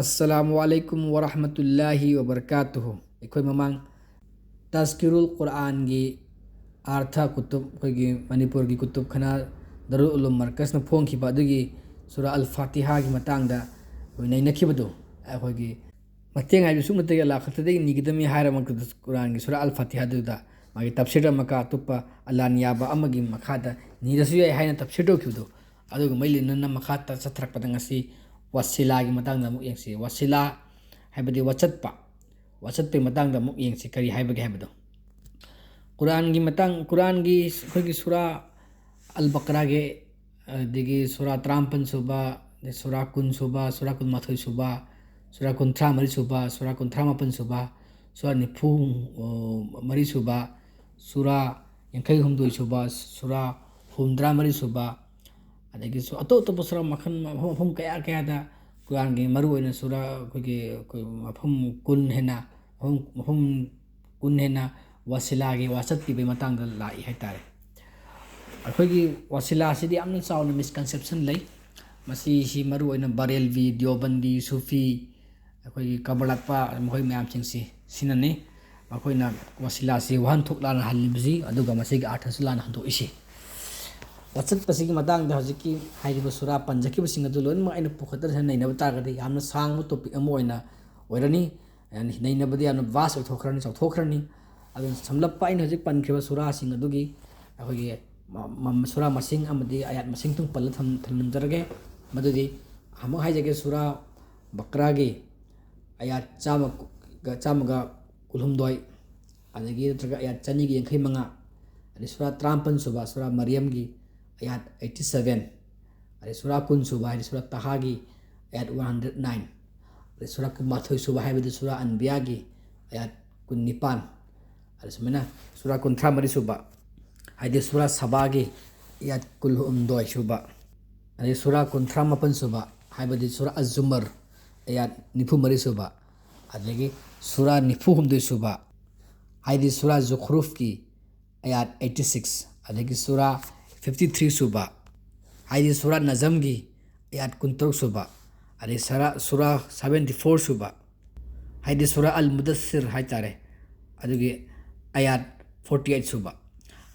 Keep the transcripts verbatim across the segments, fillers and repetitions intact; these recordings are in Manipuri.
ꯑꯁꯁꯂꯥꯃꯨ ꯑꯂꯥꯏꯀꯨꯝ ꯋꯔꯍꯃꯇꯨꯜꯂꯥꯍꯤ ꯋꯕꯔꯀꯥꯇꯨꯍꯨ꯫ ꯑꯩꯈꯣꯏ ꯃꯃꯥꯡ ꯇꯁꯀꯤꯔꯨꯜ ꯀꯨꯔꯑꯥꯟꯒꯤ ꯑꯥꯔꯊ ꯀꯨꯇꯨꯕ, ꯑꯩꯈꯣꯏꯒꯤ ꯃꯅꯤꯄꯨꯔꯒꯤ ꯀꯨꯇꯨꯕ ꯈꯅꯥ ꯗꯥꯔꯨꯜ ꯎꯂꯨꯝ ꯃꯔꯀꯁꯅ ꯐꯣꯡꯈꯤꯕ ꯑꯗꯨꯒꯤ ꯁꯨꯔꯥ ꯑꯜ ꯐꯥꯇꯤꯍꯥꯒꯤ ꯃꯇꯥꯡꯗ ꯑꯩꯈꯣꯏ ꯅꯩꯅꯈꯤꯕꯗꯨ, ꯑꯩꯈꯣꯏꯒꯤ ꯃꯇꯦꯡ ꯍꯥꯏꯕꯁꯨ ꯅꯠꯇꯦ, ꯑꯜꯂꯥꯍ ꯈꯛꯇꯗꯒꯤ ꯅꯤꯒꯗꯕꯅꯤ ꯍꯥꯏꯔ ꯃꯇꯝꯗ ꯀꯨꯔꯥꯟꯒꯤ ꯁꯨꯔꯥ ꯑꯜ ꯐꯥꯇꯤꯍꯥꯗꯨꯗ ꯃꯥꯒꯤ ꯇꯐꯁꯤꯔ ꯑꯃꯒ ꯑꯇꯣꯞꯄ ꯑꯜꯂꯥꯍꯅ ꯌꯥꯕ ꯑꯃꯒꯤ ꯃꯈꯥꯗ ꯅꯤꯔꯁꯨ ꯌꯥꯏ ꯍꯥꯏꯅ ꯇꯐꯁꯤꯔ ꯇꯧꯈꯤꯕꯗꯨ, ꯑꯗꯨꯒ ꯃꯩ ꯂꯩꯅꯅ ꯃꯈꯥ ꯇ-, ꯆꯠꯊꯔꯛꯄꯗ ꯉꯁꯤ ꯋꯁꯤꯂꯥꯒꯤ ꯃꯇꯥꯡꯗ ꯑꯃꯨꯛ ꯌꯦꯡꯁꯤ꯫ ꯋꯁꯤꯂꯥ ꯍꯥꯏꯕꯗꯤ ꯋꯥꯆꯠꯄ, ꯋꯥꯆꯠꯄꯒꯤ ꯃꯇꯥꯡꯗ ꯑꯃꯨꯛ ꯌꯦꯡꯁꯤ, ꯀꯔꯤ ꯍꯥꯏꯕꯒꯦ ꯍꯥꯏꯕꯗꯣ꯫ ꯀꯨꯔꯥꯟꯒꯤ ꯃꯇꯥꯡ, ꯀꯨꯔꯥꯟꯒꯤ ꯑꯩꯈꯣꯏꯒꯤ ꯁꯨꯔꯥ ꯑꯜ ꯕꯀꯔꯥꯒꯤ, ꯑꯗꯒꯤ ꯁꯨꯔꯥ ꯇꯔꯥꯃꯥꯄꯟ ꯁꯨꯕ, ꯑꯗꯩ ꯁꯨꯔꯥ ꯀꯨꯟ ꯁꯨꯕ, ꯁꯨꯔꯥ ꯀꯨꯟꯃꯥꯊꯣꯏ ꯁꯨꯕ, ꯁꯨꯔꯥ ꯀꯨꯟꯊ꯭ꯔꯥ ꯃꯔꯤ ꯁꯨꯕ, ꯁꯨꯔꯥ ꯀꯨꯟꯊ꯭ꯔꯥ ꯃꯥꯄꯟ ꯁꯨꯕ, ꯁꯨꯔꯥ ꯅꯤꯐꯨ, ꯑ, ꯃꯔꯤ ꯁꯨꯕ, ꯁꯨꯔꯥ ꯌꯥꯡꯈꯩ ꯍꯨꯝꯗꯣꯏ ꯁꯨꯕ, ꯁꯨꯔꯥ ꯍꯨꯝꯗ꯭ꯔꯥ ꯃꯔꯤ ꯁꯨꯕ, ꯑꯗꯒꯤ ꯁꯨ-, ꯑꯇꯣꯞ ꯑꯇꯣꯞꯄ ꯁꯨꯔꯥ ꯃꯈꯜ ꯃꯐꯝ, ꯃꯐꯝ ꯀꯌꯥ ꯀꯌꯥꯗ ꯀꯨꯔꯥꯟꯒꯤ ꯃꯔꯨꯑꯣꯏꯅ ꯁꯨꯔꯥ ꯑꯩꯈꯣꯏꯒꯤ, ꯑꯩꯈꯣꯏ ꯃꯐꯝ ꯀꯨꯟ ꯍꯦꯟꯅ, ꯃꯐꯝ, ꯃꯐꯝ ꯀꯨꯟ ꯍꯦꯟꯅ ꯋꯁꯤꯂꯥꯒꯤ ꯋꯥꯆꯠ ꯄꯤꯕꯒꯤ ꯃꯇꯥꯡꯗ ꯂꯥꯛꯏ ꯍꯥꯏꯇꯥꯔꯦ꯫ ꯑꯩꯈꯣꯏꯒꯤ ꯋꯁꯤꯂꯥꯁꯤꯗꯤ ꯌꯥꯝꯅ ꯆꯥꯎꯅ ꯃꯤꯁꯀꯟꯁꯦꯞꯁꯟ ꯂꯩ꯫ ꯃꯁꯤꯁꯤ ꯃꯔꯨꯑꯣꯏꯅ ꯕꯔꯦꯜꯕꯤ, ꯗꯤꯌꯣꯕꯟꯗꯤ, ꯁꯨꯐꯤ, ꯑꯩꯈꯣꯏꯒꯤ ꯀꯕꯔꯂꯥꯠꯄ, ꯃꯈꯣꯏ ꯃꯌꯥꯝꯁꯤꯡꯁꯤ ꯁꯤꯅꯅꯤ꯫ ꯃꯈꯣꯏꯅ ꯋꯁꯤꯂꯥꯁꯤ ꯋꯥꯍꯟꯊꯣꯛ ꯂꯥꯟꯅ ꯍꯜꯂꯤꯕꯁꯤ, ꯑꯗꯨꯒ ꯃꯁꯤꯒꯤ ꯑꯥꯔꯊꯁꯨ ꯂꯥꯟꯅ ꯍꯟꯗꯣꯛꯏꯁꯤ꯫ ꯋꯥꯆꯠꯄꯁꯤꯒꯤ ꯃꯇꯥꯡꯗ ꯍꯧꯖꯤꯛꯀꯤ ꯍꯥꯏꯔꯤꯕ ꯁꯨꯔꯥ ꯄꯟꯖꯈꯤꯕꯁꯤꯡ ꯑꯗꯨ ꯂꯣꯏꯅꯃꯛ ꯑꯩꯅ ꯄꯨꯈꯠꯇꯅ ꯅꯩꯅꯕ ꯇꯥꯔꯒꯗꯤ ꯌꯥꯝꯅ ꯁꯥꯡꯕ ꯇꯣꯄꯤꯛ ꯑꯃ ꯑꯣꯏꯅ ꯑꯣꯏꯔꯅꯤ꯫ ꯅꯩꯅꯕꯗꯤ ꯌꯥꯝꯅ ꯚꯥꯁ ꯑꯣꯏꯊꯣꯛꯈ꯭ꯔꯅꯤ, ꯆꯥꯎꯊꯣꯛꯈ꯭ꯔꯅꯤ꯫ ꯑꯗꯨꯅ ꯁꯝꯂꯞꯄ ꯑꯩꯅ ꯍꯧꯖꯤꯛ ꯄꯟꯈ꯭ꯔꯤꯕ ꯁꯨꯔꯥꯁꯤꯡ ꯑꯗꯨꯒꯤ ꯑꯩꯈꯣꯏꯒꯤ ꯃ-, ꯃ-, ꯁꯨꯔꯥ ꯃꯁꯤꯡ ꯑꯃꯗꯤ ꯑꯌꯥꯠ ꯃꯁꯤꯡ ꯇꯨꯡ ꯄꯜꯂ ꯊꯝ-, ꯊꯝꯖꯔꯒꯦ꯫ ꯃꯗꯨꯗꯤ ꯑꯃꯨꯛ ꯍꯥꯏꯖꯒꯦ, ꯁꯨꯔꯥ ꯕꯀ꯭ꯔꯥꯒꯤ ꯑꯌꯥꯠ ꯆꯥꯝꯃ, ꯆꯥꯝꯃꯒ ꯀꯨꯟꯍꯨꯝꯗꯣꯏ, ꯑꯗꯒꯤ ꯅꯠꯇ꯭ꯔꯒ ꯑꯌꯥꯠ ꯆꯅꯤꯒ ꯌꯥꯡꯈꯩ ꯃꯉꯥ, ꯑꯗꯩ ꯁꯨꯔꯥ ꯇꯔꯥꯃꯥꯄꯟ ꯁꯨꯕ, ꯁꯨꯔꯥ ꯃꯔꯤꯌꯝꯒꯤ ꯑꯌꯥꯠ eighty seven, ꯑꯗꯩ ꯁꯨꯔꯥ ꯀꯨꯟ ꯁꯨꯕ ꯍꯥꯏꯗꯤ ꯁꯨꯔꯥ ꯇꯍꯥꯒꯤ ꯑꯌꯥꯠ one hundred nine, ꯑꯗꯩ ꯁꯨꯔꯥ ꯀꯨꯟꯃꯥꯊꯣꯏ ꯁꯨꯕ ꯍꯥꯏꯕꯗꯤ ꯁꯨꯔꯥ ꯑꯟꯕꯤꯌꯥꯒꯤ ꯑꯌꯥꯠ ꯀꯨꯟꯅꯤꯄꯥꯟ, ꯑꯗ ꯁꯨꯃꯥꯏꯅ ꯁꯨꯔꯥ ꯀꯨꯟꯊ꯭ꯔꯥ ꯃꯔꯤ ꯁꯨꯕ ꯍꯥꯏꯗꯤ ꯁꯨꯔꯥ ꯁꯕꯥꯒꯤ ꯑꯌꯥꯠ ꯀꯨꯟꯍꯨꯝꯗꯣꯏ ꯁꯨꯕ, ꯑꯗꯩ ꯁꯨꯔꯥ ꯀꯨꯟꯊ꯭ꯔꯥ ꯃꯥꯄꯟ ꯁꯨꯕ ꯍꯥꯏꯕꯗꯤ ꯁꯨꯔꯥ ꯑꯖꯨꯃꯔ ꯑꯌꯥꯠ ꯅꯤꯐꯨ ꯃꯔꯤ ꯁꯨꯕ, ꯑꯗꯒꯤ ꯁꯨꯔꯥ ꯅꯤꯐꯨ ꯍꯨꯝꯗꯣꯏ ꯁꯨꯕ ꯍꯥꯏꯗꯤ ꯁꯨꯔꯥ ꯖꯨꯈ꯭ꯔꯨꯐꯀꯤ ꯑꯌꯥꯠ eighty six, ꯑꯗꯒꯤ ꯁꯨꯔꯥ fifty three ꯁꯨꯕ ꯍꯥꯏꯗꯤ ꯁꯨꯔꯥ ꯅꯖꯝꯒꯤ ꯑꯌꯥꯠ ꯀꯨꯟꯇꯔꯨꯛ ꯁꯨꯕ, ꯑꯗꯩ ꯁꯔꯥ ꯁꯨꯔꯥ ꯁꯚꯦꯟꯇꯤ ꯐꯣꯔ ꯁꯨꯕ, ꯍꯥꯏꯗꯤ ꯁꯨꯔꯥ ꯑꯜ ꯃꯨꯗꯁꯤꯔ ꯍꯥꯏꯇꯥꯔꯦ, ꯑꯗꯨꯒꯤ ꯑꯌꯥꯠ ꯐꯣꯔꯇꯤ ꯑꯩꯠ ꯁꯨꯕ꯫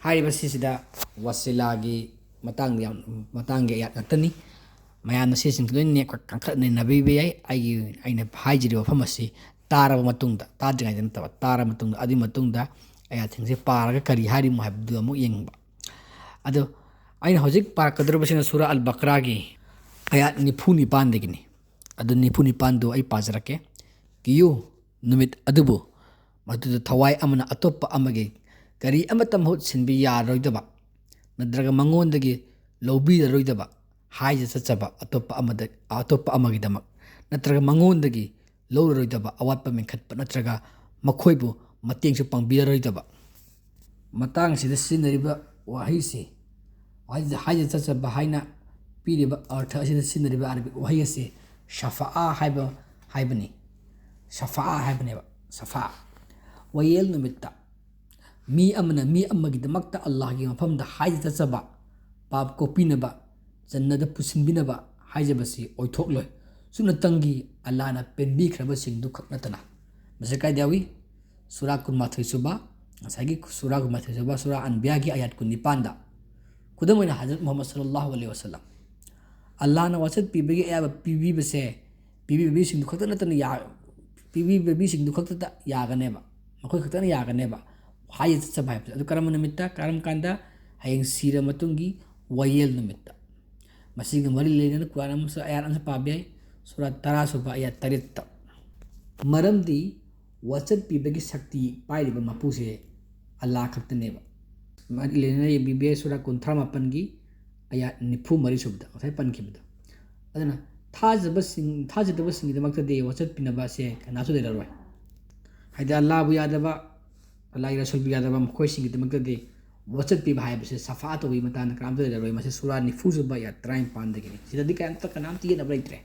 ꯍꯥꯏꯔꯤꯕ ꯁꯤꯁꯤꯗ ꯋꯁꯤꯂꯥꯒꯤ ꯃꯇꯥꯡꯗ ꯌꯥꯝ, ꯃꯇꯥꯡꯒꯤ ꯑꯌꯥꯠ ꯉꯥꯛꯇꯅꯤ꯫ ꯃꯌꯥꯝꯅ ꯁꯤꯁꯤꯡꯁꯤ ꯂꯣꯏꯅ ꯅꯦꯛꯄ ꯀꯥꯡꯈꯠꯅ ꯅꯩꯅꯕꯤꯕ ꯌꯥꯏ꯫ ꯑꯩꯒꯤ, ꯑꯩꯅ ꯍꯥꯏꯖꯔꯤꯕ ꯋꯥꯐꯝ ꯑꯁꯤ ꯇꯥꯔꯕ ꯃꯇꯨꯡꯗ, ꯇꯥꯗ꯭ꯔꯤꯉꯩꯗ ꯅꯠꯇꯕ, ꯇꯥꯔꯕ ꯃꯇꯨꯡꯗ, ꯑꯗꯨꯒꯤ ꯃꯇꯨꯡꯗ ꯑꯌꯥꯠꯁꯤꯡꯁꯦ ꯄꯥꯔꯒ ꯀꯔꯤ ꯍꯥꯏꯔꯤꯃꯣ ꯍꯥꯏꯕꯗꯨ ꯑꯃꯨꯛ ꯌꯦꯡꯕ꯫ ꯑꯗꯣ ꯑꯩꯅ ꯍꯧꯖꯤꯛ ꯄꯥꯔꯛꯀꯗꯧꯔꯤꯕꯁꯤꯅ ꯁꯨꯔꯥ ꯑꯜ ꯕꯀꯔꯥꯒꯤ ꯑꯌꯥꯠ ꯅꯤꯐꯨ ꯅꯤꯄꯥꯟꯗꯒꯤꯅꯤ꯫ ꯑꯗꯨ ꯅꯤꯐꯨ ꯅꯤꯄꯥꯟꯗꯨ ꯑꯩ ꯄꯥꯖꯔꯛꯀꯦ꯫ ꯀꯤꯌꯨ, ꯅꯨꯃꯤꯠ ꯑꯗꯨꯕꯨ ꯃꯗꯨꯗ ꯊꯋꯥꯏ ꯑꯃꯅ ꯑꯇꯣꯞꯄ ꯑꯃꯒꯤ ꯀꯔꯤ ꯑꯃꯠꯇ ꯃꯍꯨꯠ ꯁꯤꯟꯕ ꯌꯥꯔꯣꯏꯗꯕ, ꯅꯠꯇ꯭ꯔꯒ ꯃꯉꯣꯟꯗꯒꯤ ꯂꯧꯕꯤꯔꯔꯣꯏꯗꯕ ꯍꯥꯏꯖ ꯆꯠꯆꯕ ꯑꯇꯣꯞꯄ ꯑꯃꯗ, ꯑꯇꯣꯞꯄ ꯑꯃꯒꯤꯗꯃꯛ, ꯅꯠꯇ꯭ꯔꯒ ꯃꯉꯣꯟꯗꯒꯤ ꯂꯧꯔꯔꯣꯏꯗꯕ ꯑꯋꯥꯠꯄ ꯃꯦꯟꯈꯠꯄ, ꯅꯠꯇ꯭ꯔꯒ ꯃꯈꯣꯏꯕꯨ ꯃꯇꯦꯡꯁꯨ ꯄꯥꯡꯕꯤꯔꯔꯣꯏꯗꯕ꯫ ꯃꯇꯥꯡ ꯑꯁꯤꯗ ꯁꯤꯖꯤꯟꯅꯔꯤꯕ ꯋꯥꯍꯩꯁꯤ, ꯍꯥꯏꯖ, ꯍꯥꯏꯖ ꯆꯠꯆꯕ ꯍꯥꯏꯅ ꯄꯤꯔꯤꯕ ꯑꯔꯊ ꯑꯁꯤꯗ ꯁꯤꯖꯤꯟꯅꯔꯤꯕ ꯑꯥꯔꯕꯤꯛ ꯋꯥꯍꯩ ꯑꯁꯤ ꯁꯐꯥꯑ ꯍꯥꯏꯕ, ꯍꯥꯏꯕꯅꯤ꯫ ꯁꯐꯥꯑ ꯍꯥꯏꯕꯅꯦꯕ, ꯁꯐꯥꯑ꯫ ꯋꯥꯌꯦꯜ ꯅꯨꯃꯤꯠꯇ ꯃꯤ ꯑꯃꯅ ꯃꯤ ꯑꯃꯒꯤꯗꯃꯛꯇ ꯑꯜꯂꯥꯍꯒꯤ ꯃꯐꯝꯗ ꯍꯥꯏꯖ ꯆꯠꯆꯕ, ꯄꯥꯞ ꯀꯣꯛꯄꯤꯅꯕ, ꯖꯟꯅꯗ ꯄꯨꯁꯤꯟꯕꯤꯅꯕ ꯍꯥꯏꯖꯕꯁꯤ ꯑꯣꯏꯊꯣꯛꯂꯣꯏ, ꯁꯨꯞꯅꯇꯪꯒꯤ ꯑꯜꯂꯥꯍꯅ ꯄꯦꯟꯕꯤꯈ꯭ꯔꯕꯁꯤꯡꯗꯨ ꯈꯛ ꯅꯠꯇꯅ꯫ ꯃꯁꯤ ꯀꯥꯏꯗ ꯌꯥꯎꯏ? ꯁꯨꯔꯥ ꯀꯨꯟꯃꯥꯊꯣꯏ ꯁꯨꯕ, ꯉꯁꯥꯏꯒꯤ ꯁꯨꯔꯥ ꯀꯨꯟꯃꯥꯊꯣꯏ ꯁꯨꯕ, ꯁꯨꯔꯥ ꯑꯟꯕꯤꯌꯥꯒꯤ ꯑꯥꯌꯥꯠ ꯀꯨꯟꯅꯤꯄꯥꯟꯗ꯫ ꯈꯨꯗꯝ ꯑꯣꯏꯅ ꯍꯖꯔꯠ ꯃꯨꯍꯝꯃꯗ ꯁꯜꯂꯜꯂꯥꯍꯨ ꯑꯂꯩꯍꯤ ꯋꯥꯁꯜꯂꯝ, ꯑꯜꯂꯥꯍꯅ ꯋꯥꯆꯠ ꯄꯤꯕꯒꯤ ꯑꯌꯥꯕ ꯄꯤꯕꯤꯕꯁꯦ, ꯄꯤꯕꯤꯕ ꯃꯤꯁꯤꯡꯗꯨ ꯈꯛꯇ ꯅꯠꯇꯅ ꯌꯥ-, ꯄꯤꯕꯤꯕ ꯃꯤꯁꯤꯡꯗꯨ ꯈꯛꯇꯗ ꯌꯥꯒꯅꯦꯕ, ꯃꯈꯣꯏ ꯈꯛꯇꯅ ꯌꯥꯒꯅꯦꯕ꯫ ꯍꯥꯏꯖ ꯆꯠꯆꯕ ꯍꯥꯏꯕꯁꯦ꯫ ꯑꯗꯨ ꯀꯔꯝꯕ ꯅꯨꯃꯤꯠꯇ? ꯀꯔꯝ ꯀꯥꯟꯗ? ꯍꯌꯦꯡ ꯁꯤꯔ ꯃꯇꯨꯡꯒꯤ ꯋꯥꯌꯦꯜ ꯅꯨꯃꯤꯠꯇ꯫ ꯃꯁꯤꯒ ꯃꯔꯤ ꯂꯩꯅꯅ ꯀꯨꯔꯥꯟ ꯑꯃꯁꯨ, ꯑꯌꯥꯠ ꯑꯃꯁꯨ ꯄꯥꯕ ꯌꯥꯏ, ꯁꯨꯔꯥ ꯇꯔꯥ ꯁꯨꯕ, ꯑꯌꯥꯠ ꯇꯔꯦꯠꯇ꯫ ꯃꯔꯝꯗꯤ ꯋꯥꯆꯠ ꯄꯤꯕꯒꯤ ꯁꯛꯇꯤ ꯄꯥꯏꯔꯤꯕ ꯃꯄꯨꯁꯦ ꯑꯜꯂꯥꯍ ꯈꯛꯇꯅꯦꯕ꯫ ꯃꯔꯤ ꯂꯩꯅꯅ ꯌꯦꯡꯕꯤꯕ ꯌꯥꯏ, ꯁꯨꯔꯥ ꯀꯨꯟꯊ꯭ꯔꯥ ꯃꯥꯄꯟꯒꯤ ꯑꯌꯥꯠ ꯅꯤꯐꯨ ꯃꯔꯤ ꯁꯨꯕꯗ, ꯉꯁꯥꯏ ꯄꯟꯈꯤꯕꯗꯣ꯫ ꯑꯗꯨꯅ ꯊꯥꯖꯕꯁꯤꯡ, ꯊꯥꯖꯗꯕꯁꯤꯡꯒꯤꯗꯃꯛꯇꯗꯤ ꯋꯥꯆꯠ ꯄꯤꯅꯕ ꯑꯁꯦ ꯀꯅꯥꯁꯨ ꯂꯩꯔꯔꯣꯏ꯫ ꯍꯥꯏꯗꯤ ꯑꯜꯂꯥꯍꯕꯨ ꯌꯥꯗꯕ, ꯑꯜꯂꯥꯍꯒꯤ ꯔꯁꯨꯜꯕꯨ ꯌꯥꯗꯕ ꯃꯈꯣꯏꯁꯤꯡꯒꯤꯗꯃꯛꯇꯗꯤ ꯋꯥꯆꯠ ꯄꯤꯕ ꯍꯥꯏꯕꯁꯦ ꯁꯐꯥ ꯇꯧꯕꯒꯤ ꯃꯇꯥꯡꯗ ꯀꯅꯥꯝꯇ ꯂꯩꯔꯔꯣꯏ꯫ ꯃꯁꯤ ꯁꯨꯔꯥ ꯅꯤꯐꯨ ꯁꯨꯕ ꯑꯌꯥꯠ ꯇꯔꯥꯅꯤꯄꯥꯟꯗꯒꯤꯅꯤ꯫ ꯁꯤꯗꯗꯤ ꯀꯅꯥꯝꯇ, ꯀꯅꯥꯝꯇ ꯌꯦꯠꯅꯕ ꯂꯩꯇ꯭ꯔꯦ꯫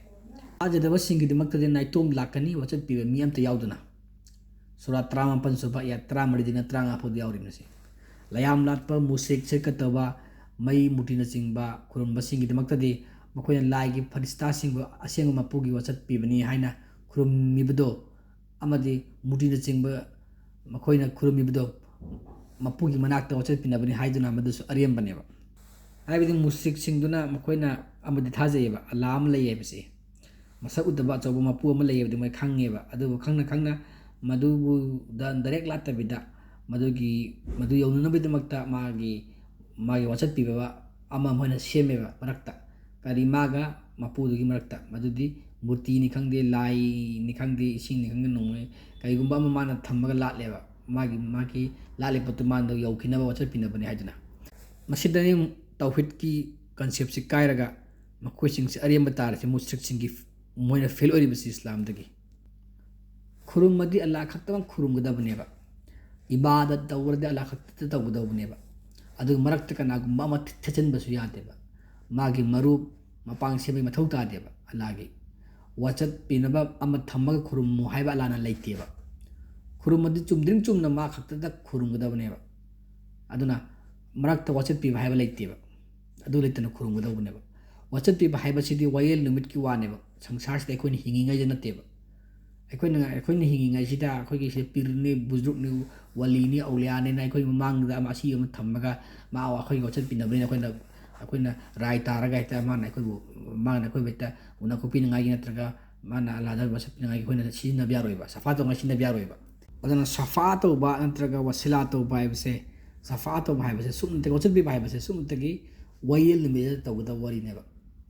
ꯊꯥꯖꯗꯕꯁꯤꯡꯒꯤꯗꯃꯛꯇꯗꯤ ꯅꯥꯏꯇꯣꯝ ꯂꯥꯛꯀꯅꯤ, ꯋꯥꯆꯠ ꯄꯤꯕ ꯃꯤ ꯑꯝꯇ ꯌꯥꯎꯗꯅ꯫ ꯁꯨꯔꯥ ꯇꯔꯥꯃꯥꯄꯟ ꯁꯨꯕ ꯑꯌꯥꯠ ꯇꯔꯥꯃꯔꯤꯗꯩꯅ ꯇꯔꯥꯃꯉꯥ ꯐꯥꯎꯗ ꯌꯥꯎꯔꯤꯕꯅꯤ꯫ ꯂꯥꯌꯥꯝ ꯂꯥꯠꯄ, ꯃꯨꯁ꯭ꯔꯤꯛ, ꯁꯤꯔꯛ ꯇꯧꯕ, ꯃꯩ ꯃꯨꯔꯇꯤꯅꯆꯤꯡꯕ ꯈꯨꯔꯨꯝꯕꯁꯤꯡꯒꯤꯗꯃꯛꯇꯗꯤ ꯃꯈꯣꯏꯅ ꯂꯥꯏꯒꯤ ꯐꯔꯤꯁꯇꯥꯁꯤꯡꯕꯨ ꯑꯁꯦꯡꯕ ꯃꯄꯨꯒꯤ ꯋꯥꯆꯠ ꯄꯤꯕꯅꯤ ꯍꯥꯏꯅ ꯈꯨꯔꯨꯝꯃꯤꯕꯗꯣ, ꯑꯃꯗꯤ ꯃꯨꯔꯇꯤꯅꯆꯤꯡꯕ ꯃꯈꯣꯏꯅ ꯈꯨꯔꯨꯝꯃꯤꯕꯗꯣ ꯃꯄꯨꯒꯤ ꯃꯅꯥꯛꯇ ꯋꯥꯆꯠ ꯄꯤꯅꯕꯅꯤ ꯍꯥꯏꯗꯨꯅ ꯃꯗꯨꯁꯨ ꯑꯔꯦꯝꯕꯅꯦꯕ꯫ ꯍꯥꯏꯕꯗꯤ ꯃꯨꯁ꯭ꯔꯤꯛꯁꯤꯡꯗꯨꯅ ꯃꯈꯣꯏꯅ ꯑꯃꯗꯤ ꯊꯥꯖꯩꯌꯦꯕ, ꯑꯜꯂꯥ ꯑꯃ ꯂꯩ ꯍꯥꯏꯕꯁꯦ, ꯃꯁꯛ ꯎꯗꯕ ꯑꯆꯧꯕ ꯃꯄꯨ ꯑꯃ ꯂꯩ ꯍꯥꯏꯕꯗꯤ ꯃꯣꯏ ꯈꯪꯉꯦꯕ꯫ ꯑꯗꯨꯕꯨ ꯈꯪꯅ ꯈꯪꯅ ꯃꯗꯨꯕꯨ ꯗ-, ꯗꯥꯏꯔꯦꯛ ꯂꯥꯠꯇꯕꯤꯗ ꯃꯗꯨꯒꯤ, ꯃꯗꯨ ꯌꯧꯅꯅꯕꯒꯤꯗꯃꯛꯇ ꯃꯥꯒꯤ, ꯃꯥꯒꯤ ꯋꯥꯆꯠ ꯄꯤꯕ ꯑꯃ ꯃꯣꯏꯅ ꯁꯦꯝꯃꯦꯕ ꯃꯔꯛꯇ꯫ ꯀꯔꯤ ꯃꯥꯒ ꯃꯄꯨꯗꯨꯒꯤ ꯃꯔꯛꯇ, ꯃꯗꯨꯗꯤ ꯃꯨꯔꯇꯤꯅꯤ ꯈꯪꯗꯦ, ꯂꯥꯏꯅꯤ ꯈꯪꯗꯦ, ꯏꯁꯤꯡꯅꯤ ꯈꯪꯗꯦ, ꯅꯣꯡꯃꯩ ꯀꯔꯤꯒꯨꯝꯕ ꯑꯃ ꯃꯥꯅ ꯊꯝꯃꯒ ꯂꯥꯠꯂꯦꯕ꯫ ꯃꯥꯒꯤ, ꯃꯥꯒꯤ ꯂꯥꯠꯂꯤ ꯄꯣꯠꯇꯨ ꯃꯥꯅ ꯌꯧꯈꯤꯅꯕ ꯋꯥꯆꯠ ꯄꯤꯅꯕꯅꯤ ꯍꯥꯏꯗꯨꯅ꯫ ꯃꯁꯤꯗꯅꯤ ꯇꯧꯍꯤꯗꯀꯤ ꯀꯟꯁꯦꯞꯁꯤ ꯀꯥꯏꯔꯒ ꯃꯈꯣꯏꯁꯤꯡꯁꯤ ꯑꯔꯦꯝꯕ ꯇꯥꯔꯤꯁꯤ, ꯃꯨꯁ꯭ꯔꯤꯛꯁꯤꯡꯒꯤ ꯃꯣꯏꯅ ꯐꯦꯜ ꯑꯣꯏꯔꯤꯕꯁꯤ ꯏꯁꯂꯥꯝꯗꯒꯤ꯫ ꯈꯨꯔꯨꯝꯃꯗꯤ ꯑꯜꯂꯥ ꯈꯛꯇꯃꯛ ꯈꯨꯔꯨꯝꯒꯗꯕꯅꯦꯕ꯫ ꯏꯕꯥꯗꯠ ꯇꯧꯔꯗꯤ ꯑꯜꯂꯥ ꯈꯛꯇ ꯇꯧꯒꯗꯧꯕꯅꯦꯕ꯫ ꯑꯗꯨꯒ ꯃꯔꯛꯇ ꯀꯅꯥꯒꯨꯝꯕ ꯑꯃ ꯊꯦꯠꯆꯤꯟꯕꯁꯨ ꯌꯥꯗꯦꯕ꯫ ꯃꯥꯒꯤ ꯃꯔꯨꯞ ꯃꯄꯥꯡ ꯁꯦꯝꯕꯒꯤ ꯃꯊꯧ ꯇꯥꯗꯦꯕ ꯑꯜꯂꯥꯒꯤ꯫ ꯋꯥꯆꯠ ꯄꯤꯅꯕ ꯑꯃ ꯊꯝꯃꯒ ꯈꯨꯔꯨꯝꯃꯨ ꯍꯥꯏꯕ ꯑꯜꯂꯥꯅ ꯂꯩꯇꯦꯕ꯫ ꯈꯨꯔꯨꯝꯃꯗꯤ ꯆꯨꯝꯗ꯭ꯔꯤꯡ ꯆꯨꯝꯅ ꯃꯥ ꯈꯛꯇꯗ ꯈꯨꯔꯨꯝꯒꯗꯕꯅꯦꯕ꯫ ꯑꯗꯨꯅ ꯃꯔꯛꯇ ꯋꯥꯆꯠ ꯄꯤꯕ ꯍꯥꯏꯕ ꯂꯩꯇꯦꯕ꯫ ꯑꯗꯨ ꯂꯩꯇꯅ ꯈꯨꯔꯨꯝꯒꯗꯧꯕꯅꯦꯕ꯫ ꯋꯥꯆꯠ ꯄꯤꯕ ꯍꯥꯏꯕꯁꯤꯗꯤ ꯋꯥꯌꯦꯜ ꯅꯨꯃꯤꯠꯀꯤ ꯋꯥꯅꯦꯕ, ꯁꯪꯁꯥꯔꯁꯤꯗ ꯑꯩꯈꯣꯏꯅ ꯍꯤꯡꯉꯤꯉꯩꯗ ꯅꯠꯇꯦꯕ꯫ ꯑꯩꯈꯣꯏꯅ, ꯑꯩꯈꯣꯏꯅ ꯍꯤꯡꯉꯤꯉꯩꯁꯤꯗ ꯑꯩꯈꯣꯏꯒꯤ ꯁꯤꯗ ꯄꯤꯔꯅꯤ, ꯕꯨꯖꯨꯔꯨꯛꯅꯤ, ꯋꯥꯂꯤꯅꯤ, ꯑꯧꯂꯤꯌꯥꯅꯤꯅ ꯑꯩꯈꯣꯏ ꯃꯃꯥꯡꯗ ꯑꯃ ꯑꯁꯤ ꯑꯃ ꯊꯝꯃꯒ ꯃꯥ ꯑꯩꯈꯣꯏꯒꯤ ꯋꯥꯆꯠ ꯄꯤꯅꯕꯅꯤꯅ ꯑꯩꯈꯣꯏꯅ, ꯑꯩꯈꯣꯏꯅ ꯔꯥꯏ ꯇꯥꯔꯒ ꯍꯦꯛꯇ ꯃꯥꯅ ꯑꯩꯈꯣꯏꯕꯨ, ꯃꯥꯅ ꯑꯩꯈꯣꯏꯕꯨ ꯍꯦꯛꯇ ꯎꯅ ꯈꯣꯠꯄꯤꯅꯉꯥꯏꯒꯤ ꯅꯠꯇ꯭ꯔꯒ ꯃꯥꯅ ꯑꯜꯂꯥꯗ ꯋꯥꯆꯠ ꯄꯤꯅꯉꯥꯏꯒꯤ ꯑꯩꯈꯣꯏꯅ ꯁꯤꯖꯤꯟꯅꯕ ꯌꯥꯔꯣꯏꯕ, ꯁꯐꯥ ꯇꯧꯅꯉꯥꯏ ꯁꯤꯖꯤꯟꯅꯕ ꯌꯥꯔꯣꯏꯕ꯫ ꯑꯗꯨꯅ ꯁꯐꯥ ꯇꯧꯕ ꯅꯠꯇ꯭ꯔꯒ ꯋꯁꯤꯂꯥ ꯇꯧꯕ ꯍꯥꯏꯕꯁꯦ, ꯁꯐꯥ ꯇꯧꯕ ꯍꯥꯏꯕꯁꯦ ꯁꯨꯞꯅꯇꯒꯤ, ꯋꯥꯆꯠ ꯄꯤꯕ ꯍꯥꯏꯕꯁꯦ ꯁꯨꯞꯅꯇꯒꯤ ꯋꯥꯌꯦꯜ ꯅꯨꯃꯤꯠꯇ ꯇꯧꯒꯗꯕ ꯋꯥꯔꯤꯅꯦꯕ꯫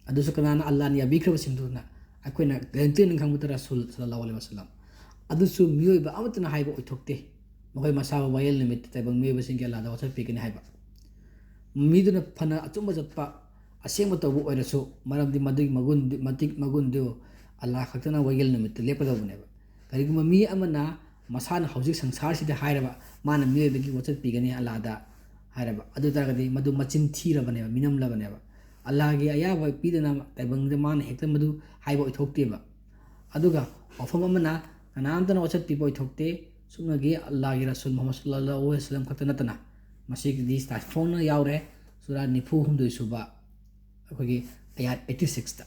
ꯑꯗꯨꯁꯨ ꯀꯅꯥꯅ? ꯑꯜꯂꯥꯅ ꯌꯥꯕꯤꯈ꯭ꯔꯕꯁꯤꯡꯗꯨꯅ꯫ ꯑꯩꯈꯣꯏꯅ ꯒꯥꯔꯦꯟꯇꯤ ꯑꯣꯏꯅ ꯈꯪꯕꯗ ꯔꯁꯨꯜ ꯁꯜꯂꯜꯂꯥꯍꯨ ꯑꯂꯩꯍꯤ ꯋꯥꯁꯜꯂꯝ꯫ ꯑꯗꯨꯁꯨ ꯃꯤꯑꯣꯏꯕ ꯑꯃꯠꯇꯅ ꯍꯥꯏꯕ ꯑꯣꯏꯊꯣꯛꯇꯦ, ꯃꯈꯣꯏ ꯃꯁꯥꯕꯨ ꯋꯥꯌꯦꯜ ꯅꯨꯃꯤꯠꯇ ꯇꯥꯏꯕꯪ ꯃꯤꯑꯣꯏꯕꯁꯤꯡꯒꯤ ꯑꯜꯂꯥꯗ ꯋꯥꯆꯠ ꯄꯤꯒꯅꯤ ꯍꯥꯏꯕ꯫ ꯃꯤꯗꯨꯅ ꯐꯅ ꯑꯆꯨꯝꯕ ꯆꯠꯄ, ꯑꯁꯦꯡꯕ ꯇꯧꯕ ꯑꯣꯏꯔꯁꯨ, ꯃꯔꯝꯗꯤ ꯃꯗꯨꯒꯤ ꯃꯒꯨꯟꯗꯤ, ꯃꯇꯤꯛ ꯃꯒꯨꯟꯗꯨ ꯑꯜꯂꯥ ꯈꯛꯇꯅ ꯋꯥꯌꯦꯜ ꯅꯨꯃꯤꯠꯇ ꯂꯦꯞꯀꯗꯧꯕꯅꯦꯕ꯫ ꯀꯔꯤꯒꯨꯝꯕ ꯃꯤ ꯑꯃꯅ ꯃꯁꯥꯅ ꯍꯧꯖꯤꯛ ꯁꯪꯁꯥꯔꯁꯤꯗ ꯍꯥꯏꯔꯕ, ꯃꯥꯅ ꯃꯤꯑꯣꯏꯕꯒꯤ ꯋꯥꯆꯠ ꯄꯤꯒꯅꯤ ꯑꯜꯂꯥꯗ ꯍꯥꯏꯔꯕ, ꯑꯗꯨ ꯑꯣꯏ ꯇꯥꯔꯒꯗꯤ ꯃꯗꯨ ꯃꯆꯤꯟ ꯊꯤꯔꯕꯅꯦꯕ, ꯃꯤꯅꯝꯂꯕꯅꯦꯕ꯫ ꯑꯜꯂꯥꯒꯤ ꯑꯌꯥꯕ ꯄꯤꯗꯅ ꯇꯥꯏꯕꯪꯗ ꯃꯥꯅ ꯍꯦꯛꯇ ꯃꯗꯨ ꯍꯥꯏꯕ ꯑꯣꯏꯊꯣꯛꯇꯦꯕ꯫ ꯑꯗꯨꯒ ꯋꯥꯐꯝ ꯑꯃꯅ, ꯀꯅꯥꯝꯇꯅ ꯋꯥꯆꯠ ꯄꯤꯕ ꯑꯣꯏꯊꯣꯛꯇꯦ, ꯁꯨꯞꯅꯒꯤ ꯑꯜꯂꯥꯒꯤ ꯔꯁꯨꯜ ꯃꯨꯍꯝꯃꯗ ꯁꯜꯂꯜꯂꯥꯍꯨ ꯑꯂꯩꯍꯤ ꯋꯥꯁꯜꯂꯝ ꯈꯛꯇ ꯅꯠꯇꯅ꯫ ꯃꯁꯤꯒꯤꯗꯤ ꯇꯥꯏꯐꯣꯡꯅ ꯌꯥꯎꯔꯦ, ꯁꯨꯔꯥ ꯅꯤꯐꯨ ꯍꯨꯝꯗꯣꯏ ꯁꯨꯕ, ꯑꯩꯈꯣꯏꯒꯤ ꯑꯌꯥꯠ ꯑꯩꯠꯇꯤ ꯁꯤꯛꯁꯇ꯫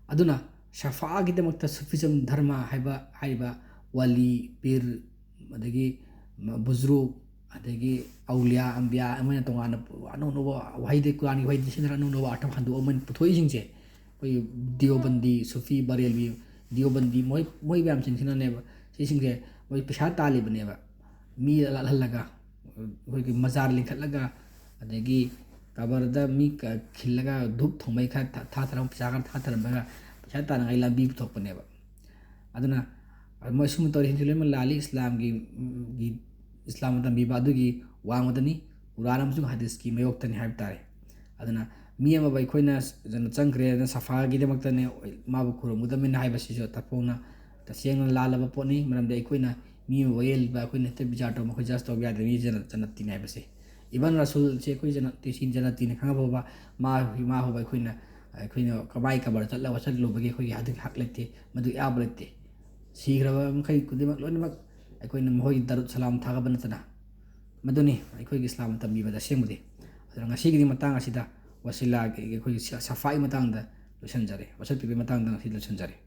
ꯑꯗꯨꯅ ꯁꯐꯥꯒꯤꯗꯃꯛꯇ ꯁꯨꯐꯤꯖꯝ ꯙꯔꯃ ꯍꯥꯏꯕ, ꯍꯥꯏꯔꯤꯕ ꯋꯥꯂꯤ, ꯄꯤꯔ, ꯑꯗꯒꯤ ꯕꯨꯖ꯭ꯔꯨꯛ, ꯑꯗꯒꯤ ꯑꯧꯂꯤꯌꯥ, ꯑꯝꯕꯤꯌꯥ, ꯃꯣꯏꯅ ꯇꯣꯉꯥꯟꯅ ꯑꯅꯧ ꯑꯅꯧꯕ ꯋꯥꯍꯩꯗꯤ, ꯀꯨꯔꯥꯟꯒꯤ ꯋꯥꯍꯩꯗꯤ ꯁꯤꯖꯤꯟꯅꯔꯒ ꯑꯅꯧ ꯑꯅꯧꯕ ꯑꯥꯔꯊ ꯍꯟꯗꯣꯛꯑ ꯃꯣꯏꯅ ꯄꯨꯊꯣꯛꯏꯁꯤꯡꯁꯦ, ꯑꯩꯈꯣꯏꯒꯤ ꯗꯤꯌꯣꯕꯟꯗꯤ, ꯁꯨꯐꯤ ꯕꯔꯦꯜꯋꯤ, ꯗꯤꯌꯣꯕꯟꯗꯤ, ꯃꯣꯏ, ꯃꯣꯏ ꯃꯌꯥꯝꯁꯤꯡꯁꯤꯅꯅꯦꯕ, ꯁꯤꯁꯤꯡꯁꯦ ꯃꯣꯏ ꯄꯩꯁꯥ ꯇꯥꯜꯂꯤꯕꯅꯦꯕ꯫ ꯃꯤ ꯂꯥꯛꯍꯜꯂꯒ, ꯑꯩꯈꯣꯏꯒꯤ ꯃꯖꯥꯔ ꯂꯤꯡꯈꯠꯂꯒ, ꯑꯗꯒꯤ ꯀꯕꯔꯗ ꯃꯤ ꯀ-, ꯈꯤꯜꯂꯒ, ꯙꯨꯞ ꯊꯣꯡꯕꯩ ꯈꯔ ꯊꯥ-, ꯊꯥꯊꯔꯝ-, ꯄꯩꯁꯥ ꯈꯔ ꯊꯥꯊꯔꯝꯃꯒ ꯄꯩꯁꯥ ꯇꯥꯅꯉꯥꯏ ꯂꯝꯕꯤ ꯄꯨꯊꯣꯛꯄꯅꯦꯕ꯫ ꯑꯗꯨꯅ ꯃꯣꯏ ꯁꯨꯝꯕ ꯇꯧꯔꯤꯁꯤꯡꯁꯦ ꯂꯣꯏꯅꯃꯛ ꯂꯥꯜꯂꯤ꯫ ꯏꯁꯂꯥꯝꯒꯤ, ꯒꯤ, ꯏꯁꯂꯥꯝꯅ ꯇꯝꯕꯤꯕ ꯑꯗꯨꯒꯤ ꯋꯥꯡꯃꯗꯅꯤ, ꯀꯨꯔꯥꯟ ꯑꯃꯁꯨꯡ ꯍꯗꯤꯁꯀꯤ ꯃꯥꯌꯣꯛꯇꯅꯤ ꯍꯥꯏꯕ ꯇꯥꯔꯦ꯫ ꯑꯗꯨꯅ ꯃꯤ ꯑꯃꯕꯨ ꯑꯩꯈꯣꯏꯅ ꯆꯪꯈ꯭ꯔꯦ, ꯑꯗꯨꯅ ꯁꯐꯥꯒꯤꯗꯃꯛꯇꯅꯦ ꯃꯥꯕꯨ ꯈꯨꯔꯨꯝꯒꯗꯕꯅꯤꯅ ꯍꯥꯏꯕꯁꯤꯁꯨ ꯇꯐꯣꯡꯅ, ꯇꯁꯦꯡꯅ ꯂꯥꯜꯂꯕ ꯄꯣꯠꯅꯤ꯫ ꯃꯔꯝꯗꯤ ꯑꯩꯈꯣꯏꯅ ꯃꯤ ꯑꯃ ꯋꯥꯌꯦꯜꯕ, ꯑꯩꯈꯣꯏꯅ ꯍꯦꯛꯇ ꯕꯤꯆꯥꯔ ꯇꯧꯕ, ꯑꯩꯈꯣꯏ ꯖꯁ ꯇꯧꯕ ꯌꯥꯗꯦ꯫ ꯃꯤ ꯖꯅ-, ꯖꯅꯠꯇꯤꯅꯤ ꯍꯥꯏꯕꯁꯦ꯫ ꯏꯕꯟ ꯔꯁꯨꯜꯁꯦ ꯑꯩꯈꯣꯏ ꯖꯅꯠꯇꯤ, ꯁꯤ ꯖꯅꯠꯇꯤꯅꯤ ꯈꯪꯉ ꯐꯥꯎꯕ ꯃꯥ, ꯃꯥ ꯐꯥꯎꯕ ꯑꯩꯈꯣꯏꯅ, ꯑꯩꯈꯣꯏꯅ ꯀꯃꯥꯏ ꯀꯕꯔ ꯆꯠꯂ ꯋꯥꯁꯠꯂꯨꯕꯒꯤ ꯑꯩꯈꯣꯏꯒꯤ ꯑꯗꯨꯒꯤ ꯍꯛ ꯂꯩꯇꯦ, ꯃꯗꯨꯒꯤ ꯑꯌꯥꯕ ꯂꯩꯇꯦ꯫ ꯁꯤꯈ꯭ꯔꯕ ꯃꯈꯩ ꯈꯨꯗꯤꯡꯃꯛ ꯂꯣꯏꯅꯃꯛ ꯑꯩꯈꯣꯏꯅ ꯃꯈꯣꯏꯒꯤ ꯗꯔꯨꯗ ꯁꯂꯥꯝ ꯊꯥꯒꯠꯄ ꯅꯠꯇꯅ꯫ ꯃꯗꯨꯅꯤ ꯑꯩꯈꯣꯏꯒꯤ ꯏꯁꯂꯥꯝꯅ ꯇꯝꯕꯤꯕꯗ ꯑꯁꯦꯡꯕꯗꯤ꯫ ꯑꯗꯨꯅ ꯉꯁꯤꯒꯤꯗꯤ ꯃꯇꯥꯡ ꯑꯁꯤꯗ ꯋꯁꯤꯂꯥꯒꯤ, ꯑꯩꯈꯣꯏꯒꯤ ꯁ-, ꯁꯐꯥꯒꯤ ꯃꯇꯥꯡꯗ ꯂꯣꯏꯁꯤꯟꯖꯔꯦ, ꯋꯥꯁꯠꯄꯤꯕꯒꯤ ꯃꯇꯥꯡꯗ ꯉꯁꯤ ꯂꯣꯏꯁꯤꯟꯖꯔꯦ꯫